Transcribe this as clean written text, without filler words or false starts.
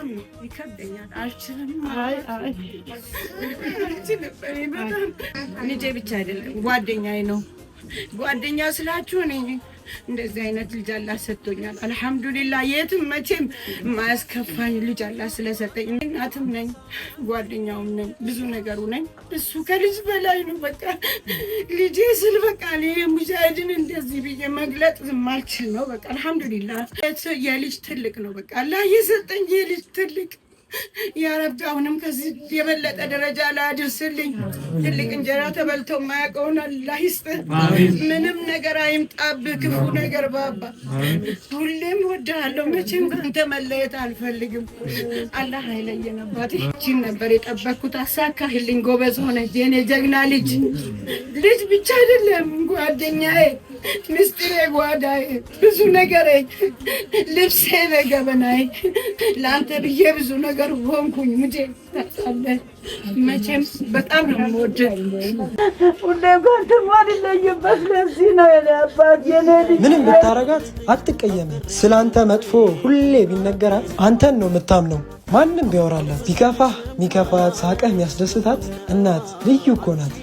በጣም ይከብደኛል። አልችልም፣ አልችልም። እኔ በጣም ልጄ ብቻ አይደለም ጓደኛዬ ነው። ጓደኛ ስላችሁ እኔ እንደዚህ አይነት ልጅ አላህ ሰጥቶኛል። አልሐምዱሊላህ የትም መቼም የማያስከፋኝ ልጅ አላህ ስለሰጠኝ እናትም ነኝ፣ ጓደኛውም ነኝ፣ ብዙ ነገሩ ነኝ። እሱ ከልጅ በላይ ነው። በቃ ልጄ ስል በቃ እኔ ሙጃሂድን እንደዚህ ብዬ መግለጥ የማልችል ነው። በቃ አልሐምዱሊላህ የልጅ ትልቅ ነው። በቃ አላህ የሰጠኝ የልጅ ትልቅ ያ ረቢ አሁንም ከዚህ የበለጠ ደረጃ ላይ አድርስልኝ። ትልቅ እንጀራ ተበልቶ የማያውቀውን አላህ ይስጥህ። ምንም ነገር አይምጣብህ፣ ክፉ ነገር ባባ። ሁሌም እወድሃለሁ። መቼም ከአንተ መለየት አልፈልግም። አላህ አይለየን አባቴ። ይህቺን ነበር የጠበቅኩት። አሳካህልኝ። ጎበዝ ሆነ የኔ ጀግና ልጅ። ልጅ ብቻ አይደለም ጓደኛዬ፣ ምስጢሬ፣ ጓዳዬ፣ ብዙ ነገሬ፣ ልብሴ በገበናዬ ለአንተ ብዬ ብዙ ነገር ሆንኩኝ። ሙጄ ታውቃለህ፣ መቼም በጣም ነው የምወድህ። ሁሌም ከአንተ ማልለይበት ለዚህ ነው የኔ አባት የኔ ልጅ። ምንም ብታረጋት አትቀየምም። ስለ አንተ መጥፎ ሁሌ ቢነገራት አንተን ነው የምታምነው። ማንም ቢያወራላት ቢከፋህ ሚከፋት፣ ሳቀህ የሚያስደስታት እናት ልዩ እኮ ናት።